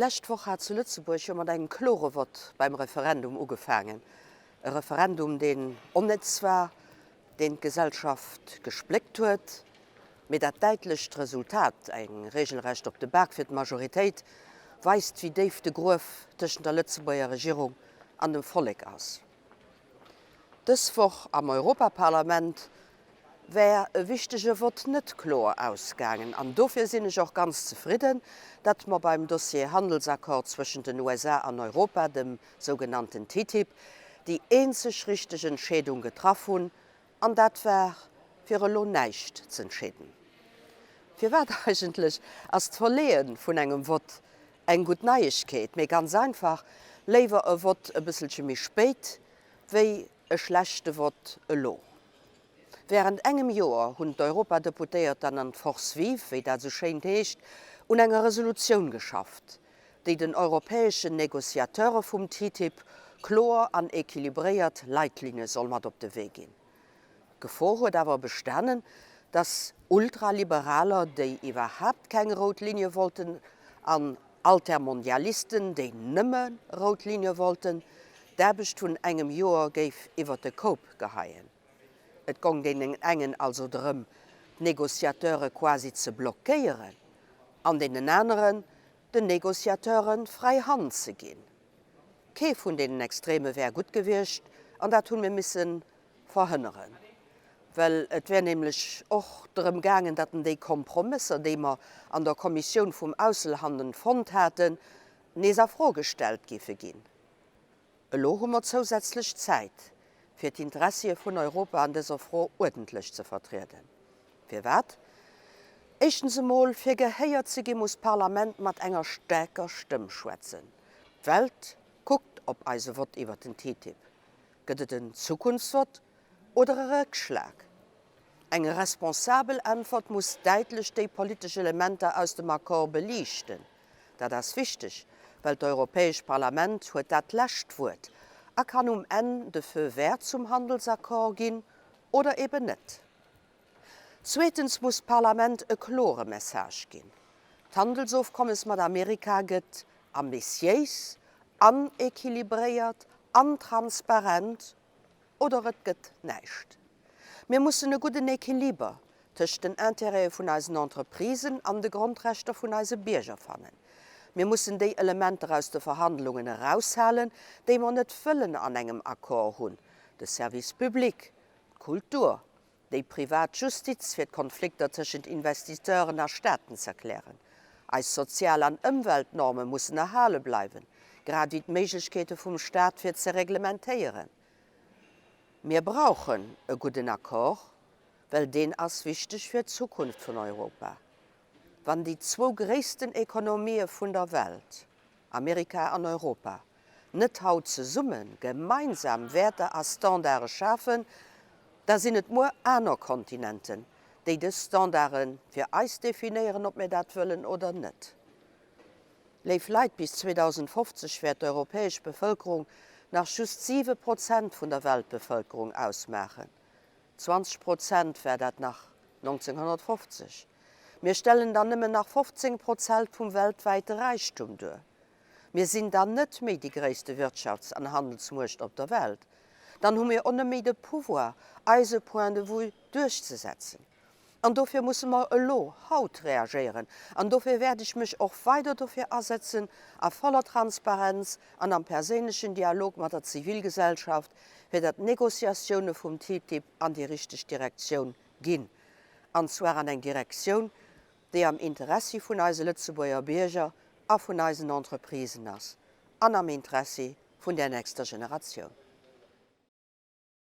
D'lescht Woch hat zu Lëtzebuerg jo mat engem klore Vott beim Referendum ugefaangen. E Referendum, deen onnëtz war, deen d'Gesellschaft gespléckt huet, mee dat däitlecht Resultat, eng regelrecht op de Bak fir d'Majoritéit, weist, wéi déif de Gruef tëschent der Lëtzebuerger Regierung an dem Vollek ass. Dës Woch am Europaparlament wär e wichtege Vott net kloer ausgaangen an dofir sinn ech och ganz zefridden, datt mer beim Dossier Handelsaccord zwëschent den USA an Europa, dem sougenannten TTIP, déi eenzeg richteg Entscheedung getraff hunn, an dat war, fir elo näischt z'entscheeden. Firwat eigentlech ass d'Verleeë vun engem Vott eng gutt Neiegkeet? Mee ganz einfach, léiwer e Vott e bësselche méi spéit, wéi e schlechte Vott elo. Wärend engem Joer hunn d'Europadeputéiert dann an d'Force vive, wéi dat esou schéin heescht, un enger Resolutioun geschafft, déi den europäeschen Negociateure vum TTIP kloer an equilibréiert Leitlinne soll mat op de Wee ginn. D'Gefor huet awer bestanen, datt Ultraliberaler, déi iwwerhaapt keng rout Ligne wollten, an Altermondialisten, déi nëmme rout Ligne wollten, d'Aarbecht vun engem Joer géif iwwer de Koup geheien. Et gong deenen engen also drëm, d'Negociateure quasi ze blockéieren, an deenen aneren, den Negociateure fräi Hand ze ginn. Kee vun deenen Extreme wär gutt gewiescht, an dat hunn mir missen verhënneren, well et wär nämlech och drëm gaangen, datt en déi Kompromësser, déi mer an der Kommissioun vum Ausselhandel fonnt haten, nees a Fro gestallt géife ginn. Elo hu mer zousätzlech Zäit, fir d'Interessie vun Europa an dëser Fro uerdentlech ze vertrieden. Firwat? Éischtens emol, fir gehéiert ze gi muss d'Parlament mat enger staarker Stëmm schwätzen. D'Welt kuckt op eise Vott iwwert den TTIP. Gëtt et en Zukunftsvott oder e Réckschlag? Eng responsabel Äntwert muss däitlech déi politesch Elementer aus dem Accord beliichten. Dat ass wichteg, well d'Europäescht Parlament huet dat lescht Wuert a kann um Enn de Feu vert zum Handelsaccord ginn oder eben net. Zweetens muss d'Parlament e klore Message ginn. D'Handelsofkommes mat Amerika gëtt ambitiéis an equilibréiert an transparent oder et gëtt näischt. Mir mussen e gudden Equiliber tëscht den Intérêtë vun eisen Entreprisen an de Grondrechter vun eise Bierger fannen. Mir mussen déi Elementer aus de Verhandlungen eraushalen, déi mer net wëllen an engem Accord hunn, de Service public, d'Kultur, déi privat Justiz fir d'Konflikter tëschent Investisseuren a Staaten z'erklären. Eis Sozial an Ëmweltnorme mussen erhale bleiwen, grad ewéi d'Méiglechkeete vum Staat fir ze reglementéieren. Mir brauchen e gudden Accord, well deen ass wichteg fir d'Zukunft vun Europa. Wann déi zwou gréissten Ekonomië vun der Welt, Amerika an Europa, net haut zesumme gemeinsam Wäerter a Standarde schafen, da sinn et muer aner Kontinenten, déi dës Standarde fir eis definéieren, ob mir dat wëllen oder net. Léif Leit, bis 2050 wäert d'europäesch Bevëlkerung nach just 7 Prozent vun der Weltbevëlkerung ausmaachen. 20 Prozent war dat nach 1950. Mir stellen dann nëmmen nach 15 Prozelt vum weltwäite Räichtum duer. Mir sinn dann net méi déi gréisste Wirtschafts an Handelsmuecht op der Welt. Dann hu mir och net méi de Pouvoir, eise Point de vue duerchzesetzen. An dofir musse mer elo, haut reagéieren. An dofir wäert ech mech och weider dofir asetzen, a voller Transparenz an am perséinlechen Dialog mat der Zivilgesellschaft, fir datt d'Négociatioune vum TTIP an déi richteg Direktioun ginn. An zwar an eng Direktioun, déi am Interessi vun eise Lëtzebuerger Bierger a vun eisen Entreprisen ass an am Interessi vun där nächster Generatioun.